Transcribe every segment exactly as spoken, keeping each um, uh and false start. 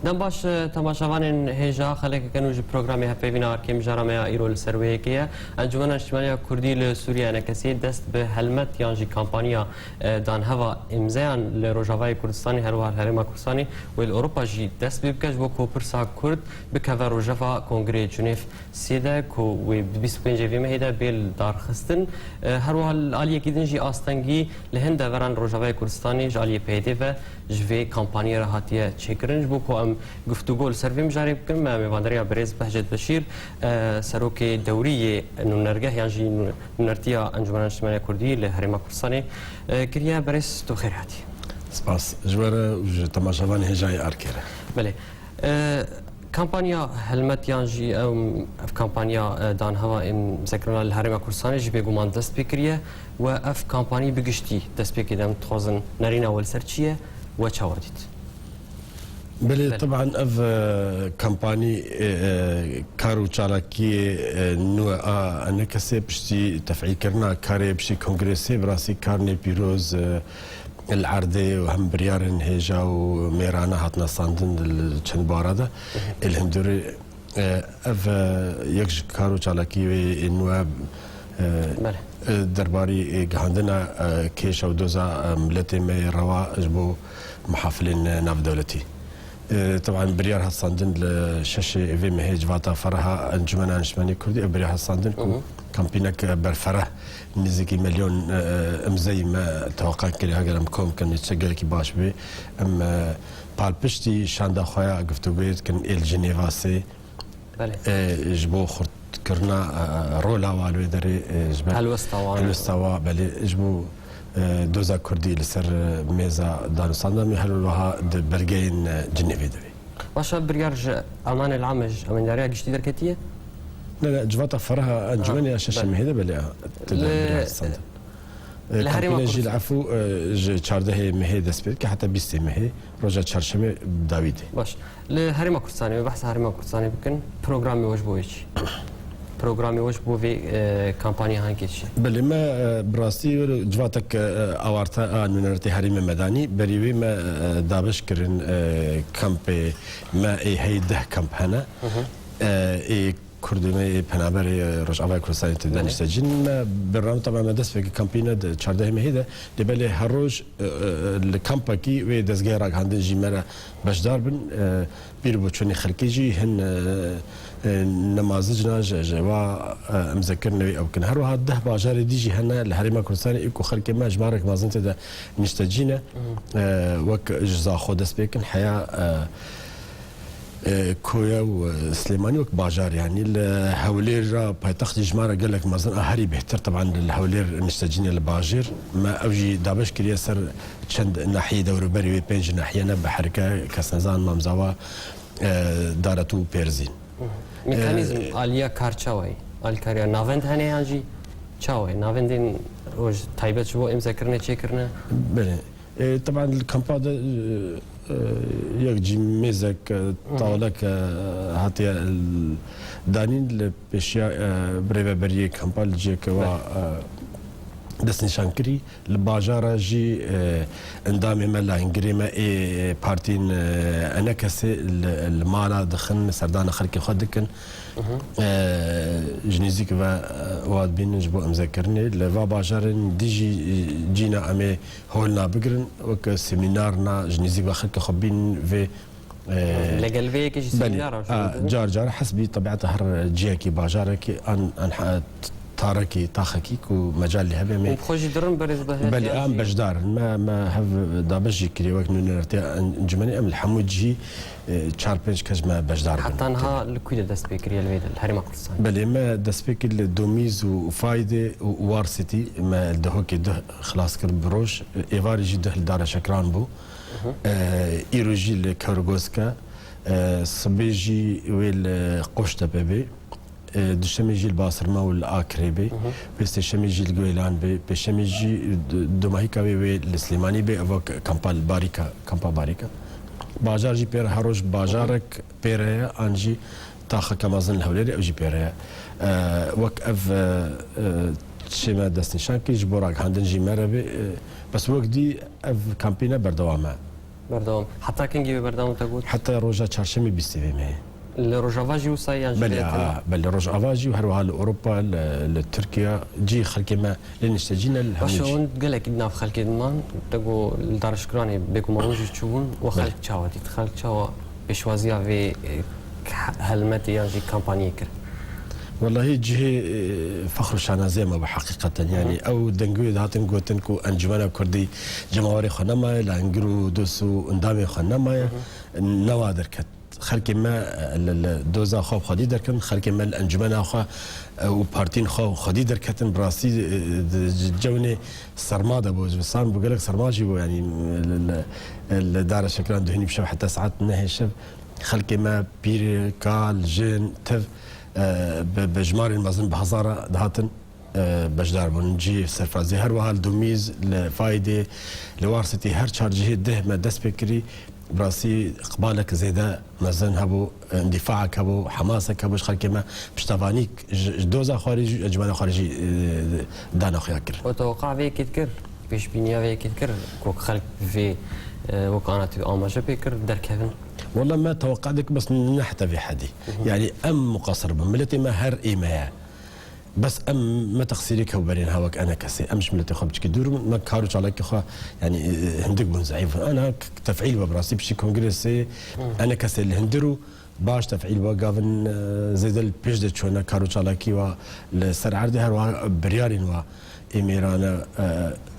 Dem baş, e, temaşevanên hêja, xelekeke nû ji programê hevpeyvîna Arkê Mijara me ya îro li ser wê yekê ye. Encûmena Niştimaniya Kurdî li Sûriye, ENKS'ê, dest bi helmet yan jî kampanya, e, danheva îmzeyan li Rojavayê Kurdistanê, her wiha li Herêma Kurdistanê wê li Ewropa jî dest pê bike, ji bo ku pirsa Kurd bikeve rojeva Kongreyê Cinêv sê de, ku wê bi bîst û pêncê vê mehê de bê li darxistin. E, her wiha li aliyekî din jî astengî li hin deveran Rojavayê Kurdistanê ji aliyê P Y D ve ji vê kampanyê re hatiye çêkirin, ji bo ku em guftûgo li ser vê mijarê bikin, me mêvandariya birêz Behcet Beşîr, e, serokê dewrî yê nûnergeh yan jî nû-, nûnertiya Encûmena Niştimaniya Kurdî li Herêma Kurdistanê, e, kiriye. Berêz, tu xêr hatî. Spas ji we re û ji temaşevanê hêjayê Arkê re. Belê. E, kampanya helmet yan jî ew, ev kampanya, e, danheva îmzekirina li Herêma Kurdistanê jî bêguman dest pê kiriye. We ev kampanyî bi giştî destpêkê de em dixwazin nerîna we li ser çi ye, we çawa dît? Belê, Belê. Teban ev, e, kampanî, e, e, kar û çalakiyê, e, nû a ENKS'ê piştî tefîlkirina karê piştî kongrê sê bi rastî karnê pîroz, e, li erdê û hem biryarên hêja û mêrane hatine standin li çend bara de. Ê li hundirê, e, ev, e, yek ji kar û çalakî wê ên we, e, Belê. e, derbarî, e, gihandina, e, kêşa û doza, e, miletê me yê rewa ji bo mihafilên, e, navdewletî. E, teban biryar hat standin li şeşê vê mehê civata Feraha Encûmena Niştimanî Kurdî, ev biryar hat standin ku Hı hı. kampînek berfereh nêzîkî milyon, e, e, imzeyî me teweqa kiriye, heger em kom kin, netice gelekî baş bê. Em, e, palpiştî şanda xwe ya guftûgoyê dikin ê li Cinêva sê, Belê. e, ji bo xurtkirina, e, e, rola wa li wê derê, e, ji ber Helwesta wan. helwesta wa, belê, ji bo, e, doza Kurdî li ser, e, mêza danûstanda me her wiha di belgeyên, e, Cinêvê de bê. Baş e, biryar ji Emanê Lamê, ji Emîndariya Giştî derketiye? Ne, ne, civata Feraha Encûmenê Ha, ya şeşê belê. mehê de belê, a, tê de Li, biryar standin. E, li Herêma kampîne jî li Kurdistan. efû, e, ji çardehê mehê dest pê dike heta bîstê mehê, roja çarşemê dawî dê. Baş. Li Herêma Kurdistanê, wê behsa Herêma Kurdistanê bikin, programê we ji bo wê çi? Programê we ji bo vê, e, kampanya hankê çi? Belê me, e, bi rastî were civatek, e, awarte a nûnertê herêmê me danî. Berî wê me, e, dabeş kirin, e, kampê me ê hey deh kamp hene. Hı hı. E, ê Kurdê me ê penaberê, e, Rojavayê Kurdistanê tê de Belê. niştecîn. Me bernameya me dest pê kir kampîne di çardehê mehê de. Lê belê her roj, e, e, e, li kampekî wê dezgehê ragihandin jî me re beşdar bin. E, pîr û boçûnê xelkê jî hin, e, e, nemazicna ji, ji wa, e, imzekirinê wê ew kin. Her wiha deh bajarê dî jî hene li Herêma Kurdistanê ê ku xelkê me ji marek mezin tê de niştecî ne. E, wek ji Zaxo dest pê kin heya, e, e, Koya û, e, Silêmanî wek bajar, yanî li Hewlêr re paytextî ji me re gelek mezin a herî bêhtir, teban li Hewlêr niştecî ne li bajêr. Me ew jî dabeş kiriye ser çend nahiyê dewrûberî wê pênc nahiyê ne, Biherike, Kesnezan, Mamzawa, e, Daretû û Pêrzîn. Mekanîzm E, aliya kar çawa ye? Alîkariya navend hene yan jî çawa ye? Navendên roj taybet ji bo îmzekirinê çêkirine? Belê. E, teban li kampa de, e, e, yek cî mêzek, e, Hı hı. tawlek, e, hatiye l-, danîn li pêşiya, e, birêveberiyê kampa li ciheke wa, Belê. e, destnîşan kirî. Li bajara jî, e, endamê me, lahengirê me ê partîn, e, ENKS'ê li, li mala dixin, serdana xelkê xwe dikin. Hı hı. E, ji nêzîk ve, e, wa dibînin ji bo îmzekirinê. Li va bajarên dî jî, e, cîna em ê holna bigirin, weke semînarna ji nêzîk ve xelkê xwe bînin vê, e, Li gel vê yekê jî belê, semînar a, a, car car hesbî tebieta her cihekî, bajarekî an, an ha-, tarekî, taxekî ku mecal lê hebe me. Û bi xwe jî dirin berêz be Belê, hetiyan em jî. beşdar in. Me, me hev dabeş jî kiriye wek nûnertiya encûmenê, em li hemû cihî, e, çar pênc kes me beşdar bin. Heta niha li kû de dest pê kiriye li vê de, li Herêma Kurdistanê? Belê, me dest pê kir li Domîz û Faydê û Warsitî, me li Dihokê duh xilas kir bi roj. Êvarî jî duh li Dara Şekran bû. Hı hı. E, îro jî li Kewrgosk e. E, sibê jî wê li Qoştepe bê. E, duşemê jî li Basirma û li Akrê bê. Hı hı. Pêstêşemê jî li Guêlan bê. Pêşemê jî du-, dumahîka wê wê li Silêmanî bê. Ev wek kampa li Barîka, kampa Barîka. Bajar jî pê re, her roj bajarek pê re ye, an jî taxeke mezin li Hewlêrê, ew jî pê re ye. E, wek ev, e, e, çê me destnîşan kir, ji bo ragihandin jî me re bê. E, bes wek dî ev kampîne berdewam e. Berdewam. Heta kengî wê berdewam te got? Heta roja çarşemê bîstê vê mehê. Li Rojava jî wisa yan jî Belê, lê tena? A, belê, Rojava jî û her wiha li Ewropa, li, li Tirkiye cî xelkê me lê niştecî ne li hemû Baş e, jî. Hûn gelekî di nav xelkê diman, te got li dareşkiranê bêguman hûn jî çûbûn û Belê. Xelk çawa dît? Xelk çawa pêşwaziya vê, e, helmetê yan jî kampanyê kir? Wellahî cihê, e, fexr û şanaziyê me bû heqîqeten. Yanî Hı hı. Ew dengê wê dihatin gotin ku Encûmena Kurdî cemawerê xwe nemaye, lengir û dost û endamê xwe nemaye. Hı hı. Newa derket. Xelkê me, e, li, li doza xwe xwedî derketin, xelkê me li encûmena xwe, e, û partiyên xwe xwedî derketin. Bi rastî, e, di, di cewnê serma de bû, zivistan bû, gelek serma jî bû, yanî, li, li, li dareşekiran duhînî bi şev heta saet nehê şev. Xelkê me pîr, kal, jin, tev, e, bi, bi jimarên mezin bi hezara dihatin, e, beşdar bûn. Cihê serfirazî her wiha li Dumîz, li Faydê, li Warsitî her çar cihê deh me dest pê kirî. Bi rastî iqbalek zêde mezin hebû, e, îndîfaek hebû, hemasek hebû ji xelkê me, piştevanîk ji, ji doza xwarî jî, encûmena xwarî jî, e, dana xuya kirin. We teweqa vê yekê dikir, pêşbîniya vê yekê dikir, ku xelk vê, e, wek ana tu amaje pê kir, derkevin? Wela me teweqa dikin, bes ne heta vê hedî. Hı hı. Yanî em muqesir bûn. Miletê me her ê me ye. Bes em me teqsîrê kewberên ha wek enekesê. Em ji miletê xwe biçikî dûr bûn. Me kar û çalakî xwe, yanî, e, hindik bûn, zeîf bûn. Ana k-, tefîl we bi rastî piştî kongresê Hı. enekesê li hindir û baş tefîl we gavin, e, zêde li pêş de çûne kar û çalakî we li ser erdê her wiha biryarên we ê mêrane,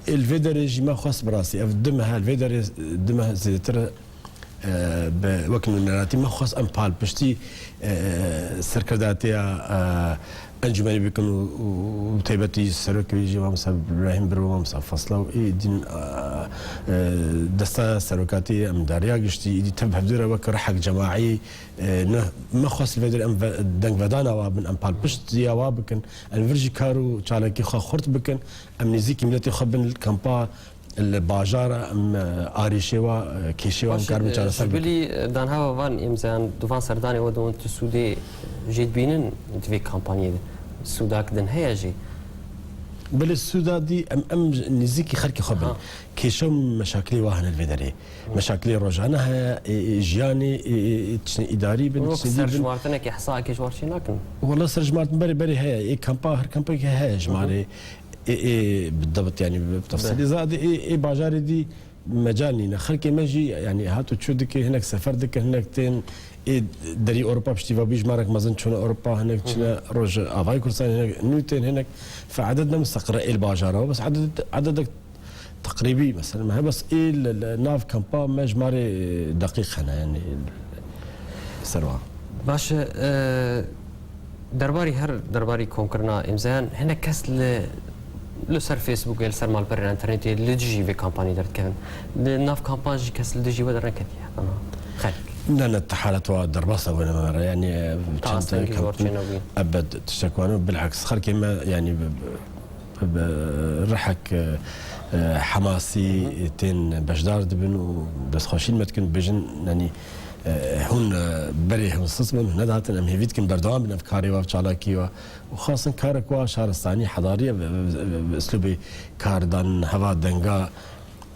e, ê li vê derê jî me xwest bi rastî. Ev du meh, li vê derê du meh zêdetir e, bi, wek nûneratî me xwest em palpiştî, e, serkirdatiya, e, encûmenê bikin û, û, û taybetî serokê wî jî Mamosta Îbrahîm Birû, Mamosta Fasla û ê din, e, e, desta serokatî em dariya giştî, êdî tev hevdû re wek rihek cemaî, e, ne, me xwest li vê derê em ve, dengvedana wa bin, em palpiştiya wa bikin, em vir jî kar û çalakî xwe xurt bikin, em nêzîkî miletê xwe bin li kampa, li bajara em, e, arîşê wa, e, kêşê wa em Baş, karin e, çareser ji bikin. Bilî, e, danheva van îmzayan di van serdanê we de hûn tu sûdê jê dibînin di vê kampanyê de? Sûdak din heye jî? Belê sûda dî em, em nêzîkî xelkê xwe bin. Aha. Kêşe û meşakilê wa hene li vê derê. Hı. Meşakilê rojane heye, ê, ê, jiyanê, ê, ê, ê, tiştên îdarî bin, Wek tiştên dî bin. Serjimartinekê hesayekê ji war çê nakin? Wela serjimartin berê berê heye. Ê kampa, her kampekê heye Hı hı. jimarê. Ê, ê, bi debit, yanî bi tefsîlî Be. Zade ê, ê bajarê dî mecal nîne. Xelkê me jî, yanî, hat û çû dike, hinek sefer dike, hinek tên ê derî Ewropa piştî ve bî jimarek mezin çûne Ewropa, hinek Hı hı. çûne Rojavayê Kurdistanê, hinek nû tên, hinek fe eded ne mustaqire ê li bajara, bes eded, ededek teqrîbî, mesela, me hebes ê li, li nav kampa me jimarê deqîq hene, yanî, ser wan. Baş e, e, derbarî her, derbarî komkirina îmzayan, hinek kes li, li ser Facebookê, li ser malperên internetê li dijî vê kampanyê derdikevin. Di nav kampan jî kes li dijî we derneketiye, ana xelk. Ne, ne, te halet wa derbas e, wene me re, yanî, e, Ta çend astengî kamp-, zor çênebûye. Ebed, tiştek wan e, bilheks, xelkê me, yanî, bi, bi, bi rihek, e, e, hemasî Hı hı. tên beşdar dibin û destxweşî li me dikin, dibêjin, yanî, e, hûn, e, berê hûn sist bûn, hûn nedatin, em hêvî dikin berdewam bin ev karê we, ev çalakî we. Û xasin karek wa şaristanî, hedarî ye, bi, bi, bi, bi uslûbê kardan, heva denga,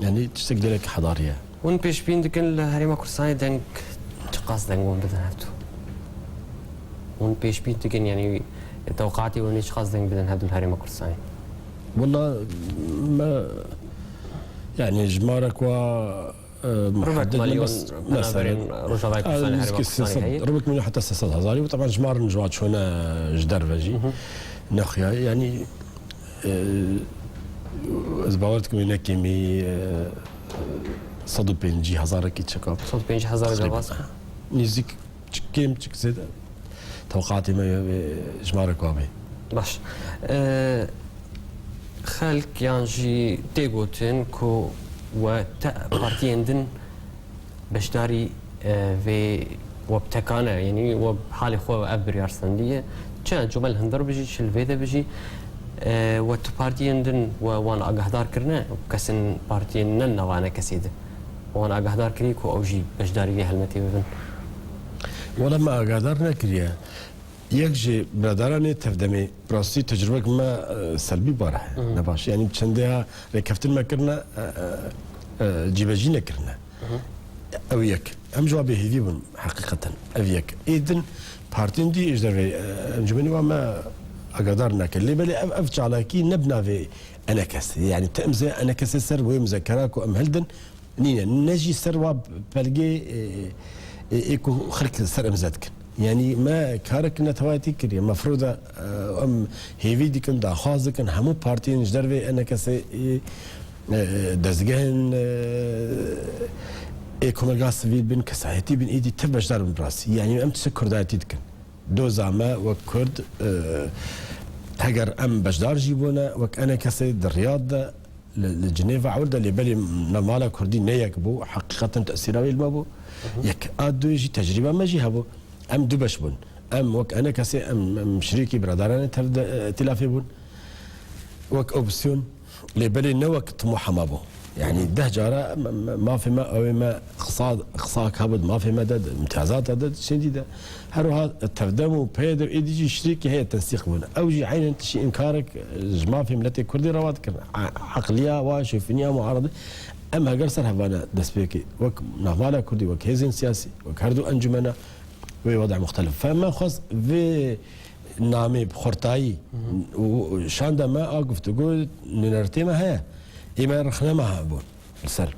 yanî tiştek gelek hedarî ye. Hûn pêşbîn dikin li Herêma Kurdistanê deng çiqas deng hûn bidin hevdû? Hûn pêşbîn dikin, yanî tewqatê hûn ê çiqas deng bidin hevdû li Herêma Kurdistanê? Wela me, yanî jimarek wa, e, Ribek muhedded ne, milyon bes, penaberên mesela, Rojavayê Kurdistanê, Herêma nizîkî Kurdistanê sê sed, heye? Ribek milyon heta sê sed hezarî û teban jimarin ji wan çûne ji derve jî. Hı hı. Nexuya, yanî, e, ez bawer dikim wê ne kêmî, e, sed û pêncî hezarekî çeka. Sed û pêncî hezar Teqrîben. Derbas. Nêzîk çik kêm, çik zêde. Tewqatê me, e, jimarek wa bê. Baş. E, xelk yan jî tê gotin ku we te-, partiyên din beşdarî, e, vê we bi tekane, yanî we bi halê xwe ev biryar stendiye. Çi encûmen li hundir bijî, çi li vê de bijî, e, we tu partiyên din we wan agahdar kirine, kesên partiyên ne nava enekesê de. Wan agahdar kiriye ku ew jî beşdarî vê helmetê bibin. Wela me agahdar nekiriye. Yek ji biraderanê tevdemê, bi rastî tecrubek me, e, selbî bar he, Hı hı. ne baş. Yanî çendê ha rêkeftin me kirine, e, e, e, cîbecî nekirine. Hı hı. Ew yek. Em ji wa bêhêvî bûn, heqîqeten. Ev yek. Ê din, partiyên dî ji derveyî, e, encûmenê wa me agahdar neke. Lê belê ev, ev çalakî ne bi navê enekesê. Yanî ti imze enekesê ser wê muzekera ku em hildin, nîne. Ne jî ser wa pelgê, e, e, ê ku xelk ser imze dikin. Yanî me karek netewayetî kiriye. Mefrûda, e, em hêvî dikin, daxwaz dikin, hemû partiyên ji dervê enekesê, e, e, dezgehên, e, ê komelga sivîl bin, kesayetî bin, êdî tev beşdar bin bi rastî. Yanî em tiştek kurdayetî dikin. Doza me wek kurd, e, heger em beşdar jî bûne, wek enekesê di Riyad de, li, li Cinêva ewil de, lê belê navmala kurdî ne yek bû, heqîqeten tesîra wê li me bû. Yek a duyê jî tecrîba me jî hebû. Em du beş bûn. Em wek enekesê, em, em şirîkî biradaranê tev de, e, îtîlafê bûn. Wek opsiyon, lê belê ne wek timoha me bû. Yanî deh cara me, me, mafê me, ewê me qisa, qisa hebû di mafê me de, di imtiyazata de, di çendî de. Her wiha tevdem û peyde û êdî jî şirîkî heye tensîq bûn. Ew jî eynen tişî înkarek, e, ji mafê miletê Kurdê rewa dikirin. A-, eqliya wa, şofîniya muaradê. Em heger ser hevane destpêkê. Wek navmala Kurdî, wek hêzên siyasî, wek her du encûmena, wê weda muxtelif. Fe me xwest vê namê bi xurtayî û şanda me a guftûgo nûnertê me heye. Ê me rexne me hebûn li ser.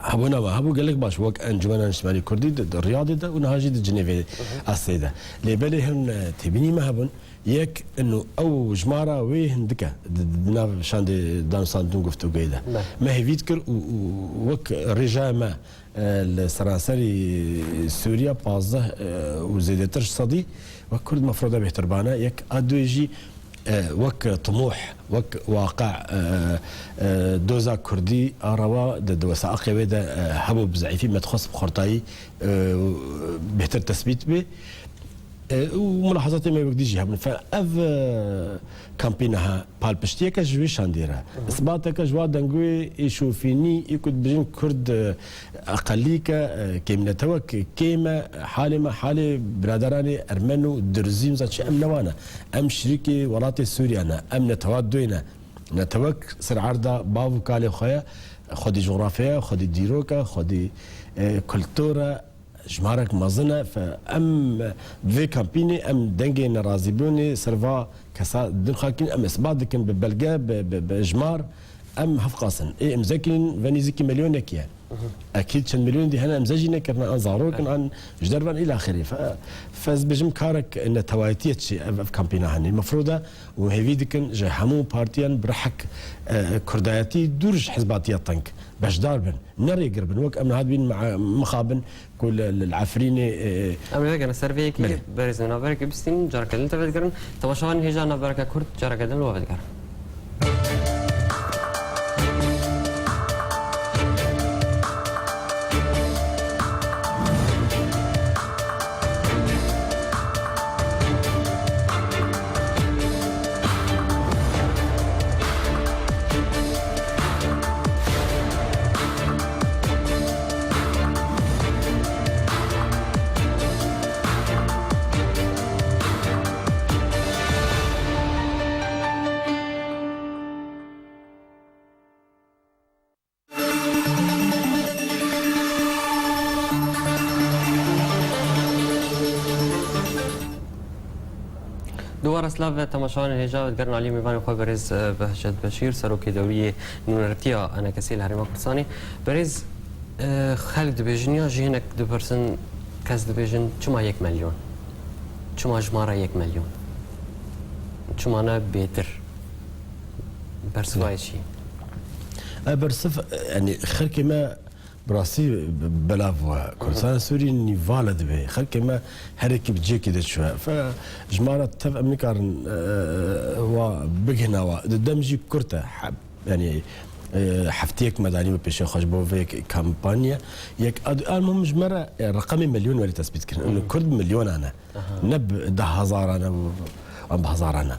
Hebûna me hebû gelek baş, wek Encûmena Niştimanî Kurdî di, di Riyadê de û niha jî di Cinêvê Asê de. Lê belê hin, e, têbînî me hebûn. Yek, ino ew jimara wê hindik e di, di, di nav şandê danûstandin guftûgoyê de. Me hêvî dikir û, û wek rêjaya me e, li seranserî Sûriya pazdeh, e, û zêdetir ji sedî wek Kurd mefroda bêhtir bane. Yek a duyê jî, e, wek timûh, wek waqe, e, e, doza Kurdî a rewa di, di wesaaqê wê de, e, hebû bi zeîfî, me dixwest bi xurtayî, e, bêhtir tesbît bê. E, û mulahazatê me wek dî jî hebûn. Fe ev, e, kampîna ha, palpiştiyeke ji wî şandê re. Isbateke ji wa dengûyê ê şofînî, ê ku dibêjin Kurd, e, eqelîke, e, kêmnetewek kêm e, halê me, halê biraderanê Ermen û Dirzî û zaçî em ne wan e. Em şirîkê welatê Sûriye ne. Em netewa duyê ne. Netewek ser erda bav û kalê xwe ye, xwedî cografya ye, xwedî dîrok e, xwedî, e, kultur e. Jimarek mezin e, fe-, em bi vê kampînê em dengê nerazîbûnê ser va kesa din xakîn, em isbat dikin bi belge, bi, bi, bi jimar, em hevqasin. Ê imze kirîn ve nîzikî milyonekî ye. Ekîd çend milyon dî hene imze jî nekirine, an zarok in, an ji derve ne îlaxirî. Fe-, fe ez bêjim karek netewayetî ye çi ev, ev kampîna henî. Mefroda û hêvî dikin ji hemû partiyan bi rihek, e, kurdayetî dûr ji hizbatiya teng beşdar bin. Ne rêgir bin. Wek em niha dibînin me-, mixabin ku li, li, li Efrînê, e, Em ê vegere ser vê yekê, belê, berêz navberekê bistînin, careke din te vedigerin. Temaşevanên hêja navbereke kurt, careke din li we vedigerin. Dubare silav ve temaşevanên hêja, digerin aliyê mêvanê xwe berêz, e, Behcet Beşîr, serokê dewriyê nûnertiya enekesê li Herêma Kurdistanê. Berêz, e, xelk dibêjin ya jî hinek dipirsin, kes dibêjin, çima yek milyon? Çima jimara yek milyon? Çima ne bêtir? Bersiva wê çi ye? E, bersiv, e, yanî xelkê me bi rastî be-, belav bûye. Kurdistana Sûrî nîvala dibe. Xelkê me her yekî bi cihekî de çûye. Fe jimara tev em nikarin, e, wa bigihina wa. Di dem jî kurt e. He-, yanî, e, hefteyek me danî bi pêşiya xwe ji bo vê kampanya. Yek ad-, almuhim ji me re, e, reqemê milyon were tesbît kirin. Ino kurd milyonan e. Ne bi deh hezaran e û an bi hezaran e.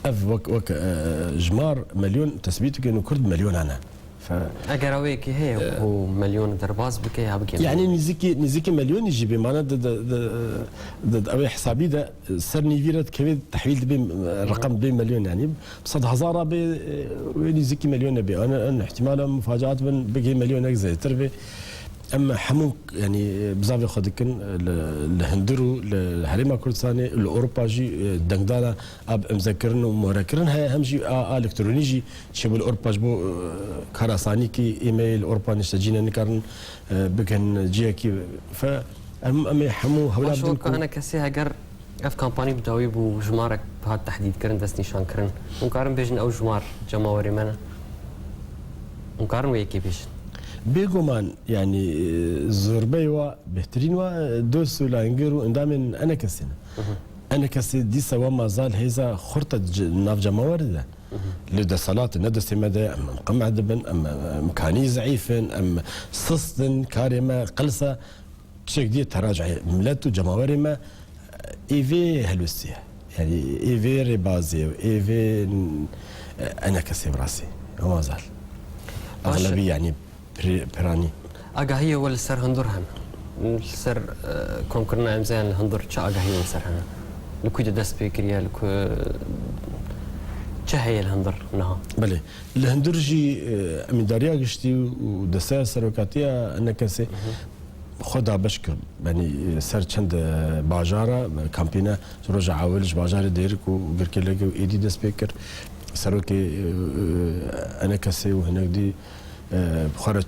Ev wek, wek, e, jimar milyon tesbît dikin û kurd milyonan e. Fe- Eger ew yekî heye ku milyon derbas bike ya bike. Yanî nîzikî, nîzikî milyonî jî bê mane di, di, di, di, di ew ê hesabî de ser nîvî re dikeve, tehwîl dibe, reqem dibe milyon yanî. Bi sed hezara bê, wê nîzikî milyon nebê. An, an ihtimala mufacaat bin bigê milyonek zêdetir bê. Em hemû, yanî, bizavê xwe dikin, li, li hundir û li Herêma Kurdistanê, li Ewropa jî, e, dengdana a bi imzekirin û morekirin heye, hem jî a, a elektronî jî çêbû li Ewropa ji bo, e, kara sanîkî ê me yê li Ewropa niştecî ne nikarin, e, bikin ciyekî fe. Em, em ê hemû hewla Baş bidin weke ku enekesê heger ev kampanî bi dawî bû, jimarek hat tehdîdkirin, destnîşankirin. Hûn karin bêjin ew jimar cemawerê me ne? Hûn karin wê yekê bêjin? Bêguman, yanî, e, zorbeyê wa, bêhtirîn wa, e, dost û layengir û endamên enekesê ne. Mhm. Enekesê dîsa wa mazal hêza xurt e di c-, nav cemawerê de. Mhm. Li desthilatê ne destê me de, em, em qimeh dibin, em, em kanî zeîf in, em sist in, karê me qilis e. Tiştek dî ye teracihê milet û cemawerê me, ê vê helwestê ye. Yanî ê vê rêbazê ye, ê vê, e, enekesê bi rastî. Ew mazal. Baş e. Exlebî, yanî pir-, piranî. Agahiyê we li ser hundir hene? Li ser, e, komkirina emzeyan li hundir çi agahiyê we li ser hene? Li ku de dest pê kiriye, li ku, çi heye li hundir niha? Belê. Li hundir jî, e, emîndariya giştî û desteya serokatiya enekesê Mhm. xwe dabeş kir. Yanî, e, ser çend, e, bajara, e, kampîne ji roja ewil ji bajarê Dêrik û Girkêlekê û êdî dest pê kir. Serokê, e, e, enekesê û hinek dî, e, bi xwe re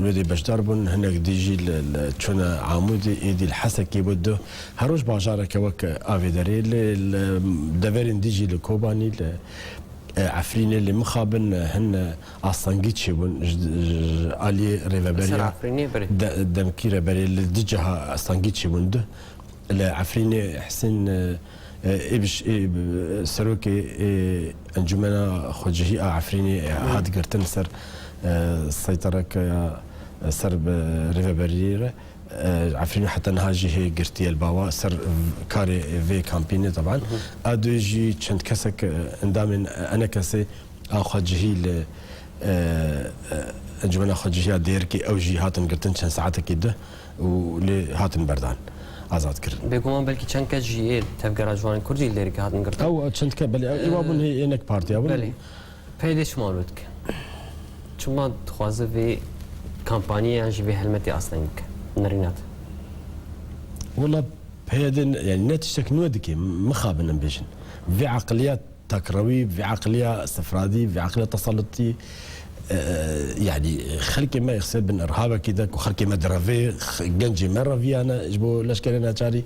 wê dê beşdar bûn, hinek dî jî li, li çûne Amûdê, êdî li Hesekê bû du. Her roj bajareke wek avêderê li, li deverên dî jî li Kobanî, li, e, Efrînê lê mixabin, e, hin, e, astengî çêbûn ji, ji aliyê Li ser rêveberiya Efrînê berê. de-, demkî rêberê li du ciha astengî çêbûn du. Li Efrînê Hesên, e, e, ê biş-, ê, bi-, serokê, ê, Encûmena Xwecihî a Efrînê, e, Hmm. hat girtin ser, e, seytereke ya, e, ser bi rêveberiyê re. E, Efrîn heta niha jî hê girtiye li bawa ser karê vê kampînê teban. Mhm. A duyê jî çend kesek, e, endamên enekesê a xwecihî li, e, e, Encûmena Xwecihiya Dêrikê ew jî hatin girtin çend saetekî di û lê hatin berdan, azad kirin. Bêguman belkî çend kes jî ê tevgera ciwanên Kurdî li Dêrikê hatin girtin. Ew çend ke-, belê, ew, ew E, bûn hê ênek partiya bûn. Belê. P Y D çima wilo dike? Çima dixwaze vê kampaniyê yan jî vê helmetê asteng bike? Nerîna te. Wela P Y D n-, yani ne tiştek nû dike, mixabin em bêjin. Vê eqliya takrewî, vê eqliya sifradî, vê eqliya tesalutî, e, yani xelkê me ixse bin irhabekî de ku xelkê me direvê, x-, gencê me reviyane ji bo leşkerê neçarî,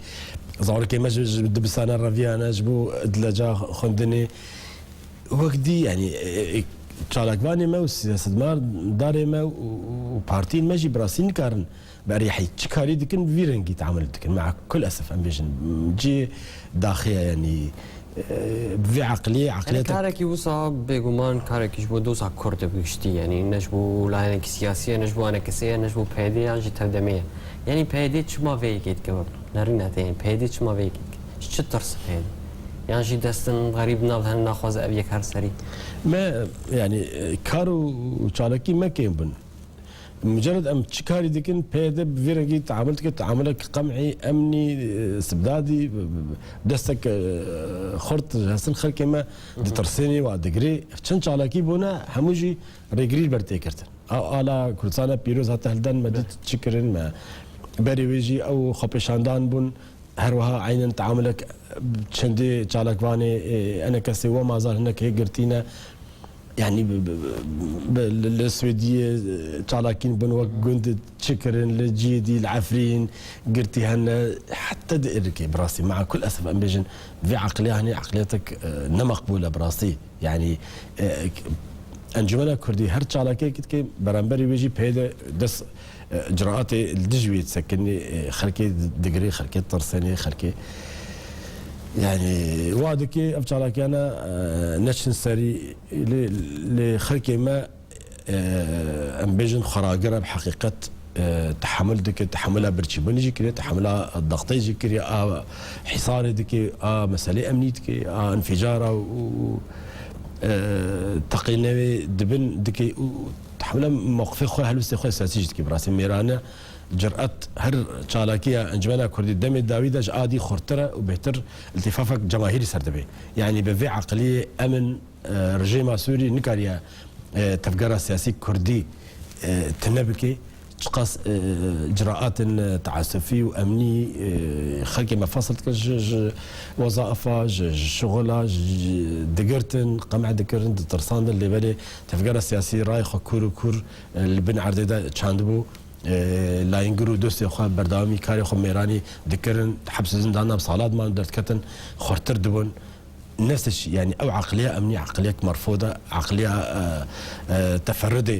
zarokê me ji, ji dibistana reviyane ji bo dileca xwendinê. Wek dî, yanî, e, e, çalakvanê me û siyasetmedarê me û, û partiyên me jî bi rastî nikarin bi erêhî çi karî dikin, bi vî rengî teamul dikin. Mea kul esef em bêjin, cihê daxê ye, yanî, e, bi vê eqliyê, Yanî eqliyeta karekî wisa bêguman karekî ji bo doza Kurd e bi giştî, yanî ne ji bo layenekî siyasî ye, ne ji bo enekesê ye, ne ji bo P Y D yan jî tevdemê ye. Yanî P Y D çima vê yekê dike wek? Nerîna te, yanî P Y D çima vê yekê dike? Ji çi tirs P Y D? Yan jî destin xerîb nav hene naxwaze ev yek her serî? Me, yanî, e, kar û çalakî me kêm bin. Mucerred em çi karî dikin, P Y D bi vî rengî teamul dike, teamulek qem'î, emnî, e, sibdadî, bi, bi, bi, destek, e, xurt ji hesin xelkê me Mhm. ditirsênê wa digirê. Çend çalakî bûne, hemû jî rêgirî ber tê girtin. A, ala Kurdistana pîroz hate hildan, me Be. dît çi kirin, me berê wê jî ew xwepêşandan bûn. Her wiha eynen teamulek çendê çalakvanê, e, enekesê we mazal hinek hê girtîne. Yanî bi, bi, bi, bi, li, li Swêdiyê, e, çalakîn bûn wek gund çi kirin, li cihê dî, li Efrîn girtî hene, heta di Irikê bi rastî. Mea kul esef em bêjin, vê eqliya hinê eqliyetek, e, ne meqbûl e bi rastî. Yanî, e, Encûmena Kurdî her çalakiyekî dike, beramberî wê jî pê de dest, e, ciraatê li dijî wê disekinî, e, xelkê digirê, xelkê tirsenê, xelkê, yanî, wa dike ev çalakiyana, e, neçin serî lê, lê xelkê me, e, em bêjin xweragir e bi heqîqet. E, tehemul dike, tehemula birçîbûnê jî kiriye, tehemula daxteyê jî kiriye, a hîsarê dike, a meselê emnî dike, a înfîcara û, e, teqînewê dibin dike û tehemula mewqifê xwe, helwestê xwe siyasî jî dike. Bi rastî mêrane, ciret her çalakiya Encûmena Kurdî demê dawî de ji a dî xurtir e û bêhtir îtîfafek cemahîrî ser dibe. Yanî bi vê eqliyê em in, e, rejîma Sûrî nikariye, e, tevgera siyasî Kurdî, e, tune bike. Çiqas, e, ciraatên, e, teasufî û emnî, e, xelkê me fesil dikin ji, ji wezaifa, ji, ji şixula, ji, ji digirtin, qemeh dikirin, ditirsandin, lê belê tevgera siyasî rayê xwe kûr û kûr, e, li bin erdê de çandibû. E, layîngir û dostê xwe berdewamî karê xwe mêranî dikirin, hepsê zindana bi sala diman derdiketin, xurtir dibûn. Nefs, yanî ew eqliya emnî, eqliyek merfûd e, eqliya, e, e, teferrudê,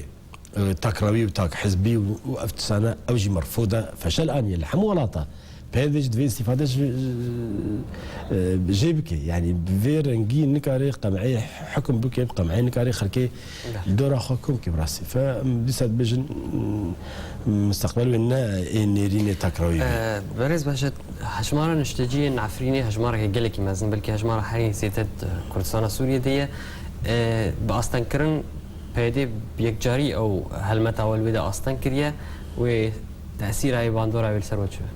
e, takrawî û tak hizbî û, û ev tiştane ew jî merfûd e, feşel aniye li hemû welata. P Y D ji divê îstîfade ji, e, jê bike. Yanî bi vê rengî nikare qemeyê hukm bike, bi qemeyê nikare xelkê li dora xwe kom bike bi rastî. Fe em dîsa dibêjin, m-, misteqbel wê ne ê nêrînê takrawî be. E, berêz Behçet, hejmara nişteciyên Efrînê hejmareke gelekî mezin, belkî hejmara herî zêde di Kurdistana Sûriyê de ye. E, bi astengkirin P Y D bi yekcarî ew helmeta we li wê de asteng kiriye. Wê tesîra wê, bandora wê li ser we çi be?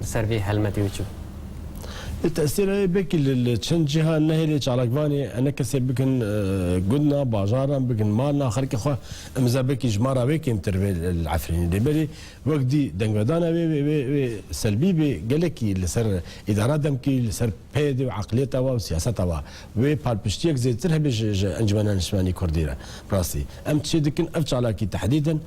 Li ser vê helmetê wê çi be? Tesîra wê belkî li, li çend ciha nehêlê çalakvanê enekesê bikin, e, gundna, bajaran bikin, malna xelkê xwe, imza belkî ji mara wê kêmtir vê li Efrînê. Lê belê wek dî dengvedana wê, wê, wê, wê selbî bê, gelekî li ser îdara demkî, li ser P Y D û eqliyeta wa û siyaseta wa. Wê palpiştiyek zêdetir hebe ji, ji Encumena Niştimanî Kurdî re. Rastî. Em çê dikin ev çalakî tehdîd in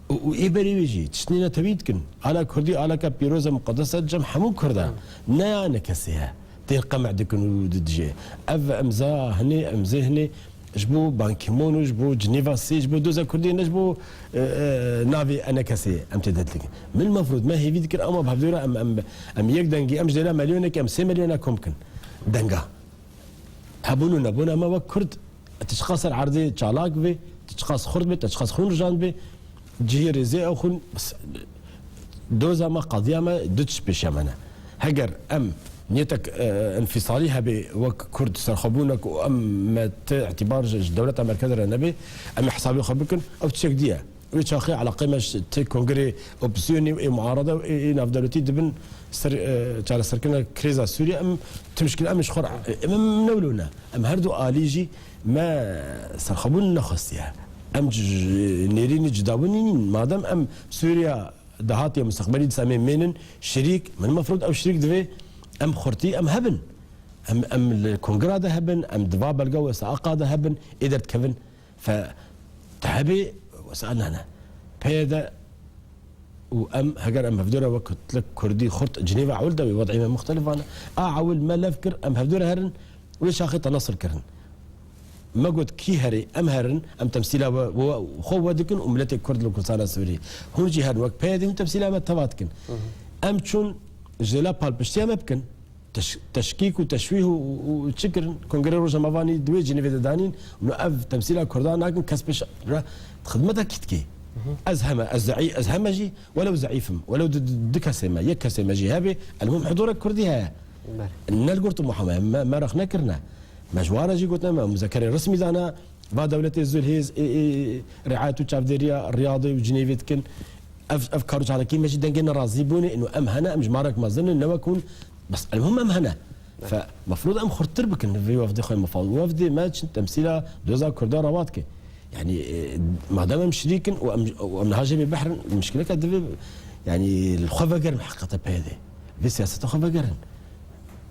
û, û ê berê wê jî tiştî netewî dikin. Ala Kurdî alaka pîroz e, muqedes e, cem hemû Kurd e. Ne ya ne kesê ye. Tên qemeh dikin û di dijê. Ev emza hinê, emzê hinê ji bo Ban Ki-moon û ji bo Cinêva sê, ji bo doza Kurdî, ne ji bo, e, e, navê enekesê em tê de dikin. Min mefrûd me hêvî dikir, ama bi hevdû re em, em, em yek dengî, em ji dêla milyonekê, em sê milyona kom bikin. Denga. Hebûn û nebûna me wek Kurd, tu çiqas ser erdê çalak bê, tu çiqas xurt bê, tu çiqas xûn rijand bê, cihê rêzê ew xûn, bes, doza me, qadiya me, du tişt pêşiya me ne. Heger em niyetek, e, enfîsalî hebe wek Kurd serxwebûnek û em me ti îtîbar ji, ji dewleta merkezê re nebe, em ê hesabê xwe bikin, ew tiştek dî ye. Wê çaxê eleqeyê me ji ti kongrê opozîsyonê û ê muarede û ê, ê navdewletî dibin ser, e, çareserkirina krîza Sûriyê, em ti mişkil em ji xwe re, em, em ne wilo ne. Em her du alî jî me serxwebûn nexwestiye. Em ji, ji nêrînî cudabûnî nîn. Madem em Sûriya dahatî ya mustaqbelî dîsa em ê mênin şirîk, min mefrûd ew şirîk divê em xurtî em hebin. Em, em li kongra de hebin, em di va belge wesaiqa de hebin, ê derdikevin. Fe te hebê wesaiq nane. P Y D û em, heger em hevdû re wek kutlek Kurdî xurt Cinêva ewil de wê, wed'ê me muxtelif vane. A ewil me lev kir, em hevdû re herin, wê şaxê tenasur kirin. Me got, kî herê, em herin, em temsîla we, we, xwe we dikin û miletê Kurd li Kurdistana Sûrî. Hûn jî herin, wek P Y D hûn temsîla me teva dikin. Hı hı. Em çûn ji la palpiştiya me bikin. Teş-, teşkîk û teşwîh û, û, û çi kirin? Kongrê Rojnamevanî di wê Cinêvê de danîn û ev temsîla Kurdan nakin, kes pêş re xidmeta kî dikê? Hı hı. Ez heme, ez zeî-, ez heme jî, welew zeîf im, welew di, di, du kesê me, yek kesê me jî hebe, elmuhim hidûrek Kurdî heye. Belê. Ne li gor tu muhame, me, me rex nekirine. Me ji wan re jî gotine, me muzekerê resmî dane, va dewletê zû li hêz, ê, ê, riayet û çavdêriya Riyadê û Cinêvê dikin. Ev, ev kar û çalakî me jî dengê nerazîbûnê, ino em hene, em ji marek mezin in, ne wek hûn, bes elmuhim em hene. Fe, mefrûd em xurttir bikin vê wefdê xwe mefal. Wefdê me çin temsîla doza Kurda rawa dike. Yanî, e, madem em şirîk in û em, û em niha jê bê behrin, mişkileke divê, yanî, li xwe vegerin heqîqeta P Y D. Vê siyaseta xwe vegerin.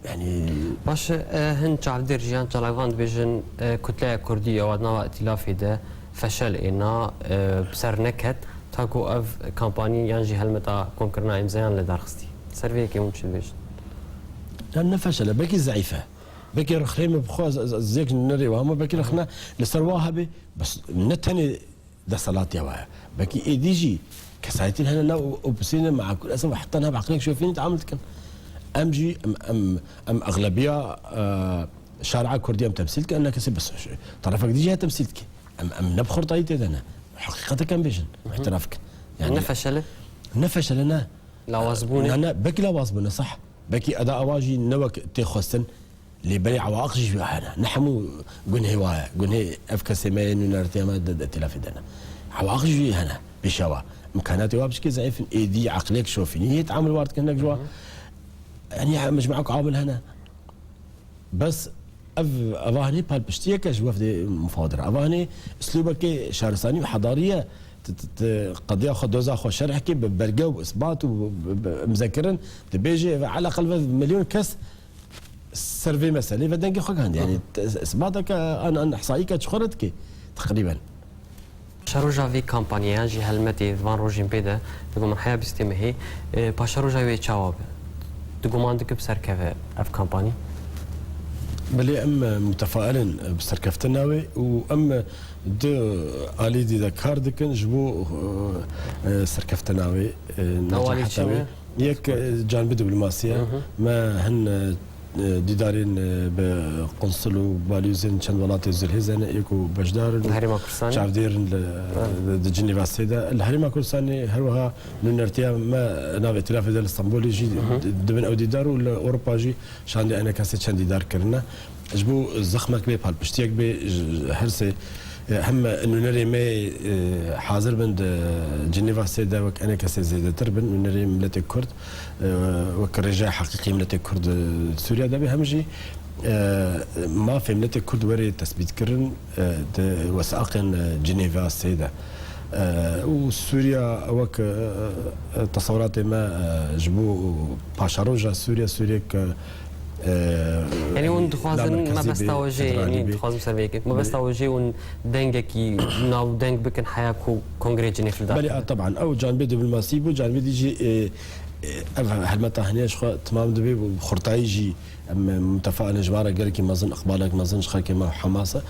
Yanî, baş e, hin çavdêr jiyan çalakvan dibêjin, e, kutleya Kurdî ya di nava îtîlafê de feşel êna, e, bi ser neket, ta ku ev kampanî yan jî helmeta komkirina îmzeyan li dar xistî. Ser vê yekê hûn çi dibêjin? Ya ne feşel e, belkî zeîf e. Belkî rixnê min bi xwe ez, ez, ez yek nerê wama, belkî rixne li ser wa hebe, bes ne tenê desthilatiya wa ye. Belkî êdî jî kesayetên hene nav opozîsyonê meakul, ez heta nav eqlek şofînî teamul dikin. Em jî, em, em, em exlebiya, e, şari'a Kurdî em temsîl dikin, em ne kesê bes, terefek dî jî temsîl dike. Em, em ne bi xurtayî tê de ne. Heqîqetek em bêjin, îtiraf dikin. Yani, ne feşele? Ne feşele ne. Lawazbûnê? Ne, ne, belkî lawazbûne, sah. Belkî eda ewa jî ne wek tê xwestin. Lê belê ewaiq jî hene. Ne hemû gunhê wa ye. Gunhê ev kesê me yê nûnertiya me di, di îtîlafê de ne. Ewaiq jî hene. Pêşa wa. Îmkanatê wa pişkê zeîf in. Êdî eqlek şofînî yê teamul war dikin hinek ji wa. Hı hı. Yanî, em ji meak amil hene. Bes ev, eva hinê palpiştiyeke ji wefdê mufawid re. Eva hinê uslûbekê şaristanî û hedarî ye. t-, t-, t-, qediya xwe, doza xwe şerh kî bi belge û isbat û bi, bi, bi imzekirin, dibêjî, eve eleqel ve milyon kes ser vê meselê ve dengê xwe gihand. Yani, t-, isbateke an, an ihsaîke çi xwe re dike, teqrîben. Paşeroja vê kampanyê yan jî helmetê di van rojên pê de, di ku min heya bîstê mehê, e, paşeroja wê çawa be? Tu guman dikî bi ser keve ev kampanyê? Belê em, e, mutefail in, e, bi serkeftina wê û em, e, du alî dî de kar dikin ji bo, e, e, serkeftina wê, e, Ew alî necaheta çi wê. Ne? Yek, e, canibê diplomasî ye. Hı hı. Me hin, e, e, dîdarên, e, bi qunsul û balyozên çend welatê zilhêz hene, yê ku beşdar in û Li Herêma Kurdistanê? Çavdêr in li, Evet. di Cinêva sê de. Li Herêma Kurdistanê her wiha nûnertiya me nav îtilafê de li Stenbolê jî Hı hı. di-, dibin ew dîdar û li Ewropa jî şandê enekesê çend dîdar kirine. Ji bo zexmek bê, palpiştiyek bê, ji, her sê, e, hem nûnerê me, e, hazir bin di Cinêva sê de wek enekesê zêdetir bin, nûnerê miletê Kurd, e, wek rêjeya heqîqî miletê Kurd, e, Sûriya de bê, hem jî, e, mafê miletê Kurd were tesbîtkirin, e, di wesaqên, e, Cinêva sê de. E, û Sûriya wek, e, e, tesewiratê me, e, ji bo paşeroja Sûriya, Sûriyek, e, Yanî hûn dixwazin mebesta we jê, yanî dixwazim ser vê yekê. Mebesta we jê hûn dengekî navdeng bikin heya ku Kongrê Cinêv li dar Belê, keve. A, teban. Ew canibê diplomasî bû, canibê dî jî, e, e, ev helmeta heniya ji xwe temam dibe, bi xurtayî jî em, e, mutefail in ji van re gelekî mezin, iqbalek mezin ji xelkê me Hamas e.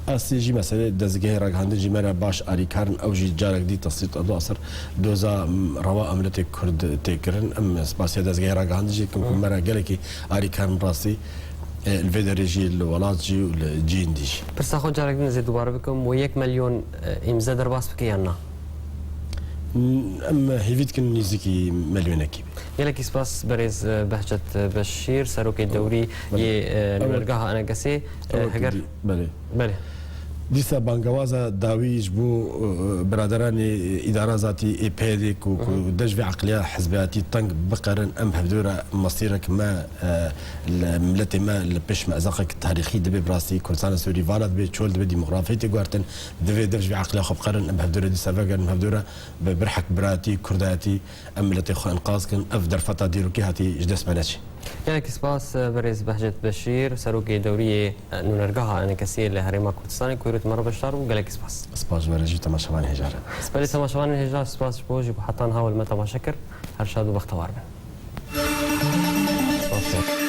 Asê jî meselê dezgehê ragihandin jî me re baş alîkar in, ew jî carek dî tesîrt edo ser doza, m, rewa a miletê Kurd tê kirin. Em spasiya dezgehê ragihandin jî dikin ku Hı. me re gelekî alîkar in rastî. E, li vê derê jî li welat jî û li cihên dî jî. Pirsa xwe carek din ez ê dubare bikim, we yek milyon, e, îmze derbas bike yan na? N-, em hêvî dikin nêzîkî milyonekî be. Gelekî spas berêz, e, Behcet, e, Beşîr, serokê dewrî Belê. Yê, e, Ew nûnergeha Enekesê, e, Ew heger dî-, belê. Belê. Dîsa bangewaza dawî ji bo, e, biraderanê îdara zatî ê P Y D'ê ku, ku Hı hı. dev ji vê eqliya hizbiyatî teng biqerin, em hevdû re mesîrek me, e, li miletê me li pêş me ezaqek tarîxî dibe, bi rastî Kurdistana Sûrî vala dibe, çol dibe, demografiyê tê guhertin, divê dev ji vê eqliya xwe biqerin, em hevdû re dîsa vegerin, em hevdû re bi birhek biratî, kurdayetî, em miletê xwe enqaz kin, ev derfeta dîrokî hatî ji dest me neçe. Gelekî spas, berêz Behcet Beşîr, serokê dewriyê, e, nûnergeha Enekesiyê li Herêma Kurdistanê ku îro tu me re beşdar bû, gelekî spas. Spas ji we re jî, temaşevanê hêja re. Belê, temaşevanên hêja, spas ji bo jî ku heta niha we li me temaşe kir. Her şad û bextewar bin. Spas.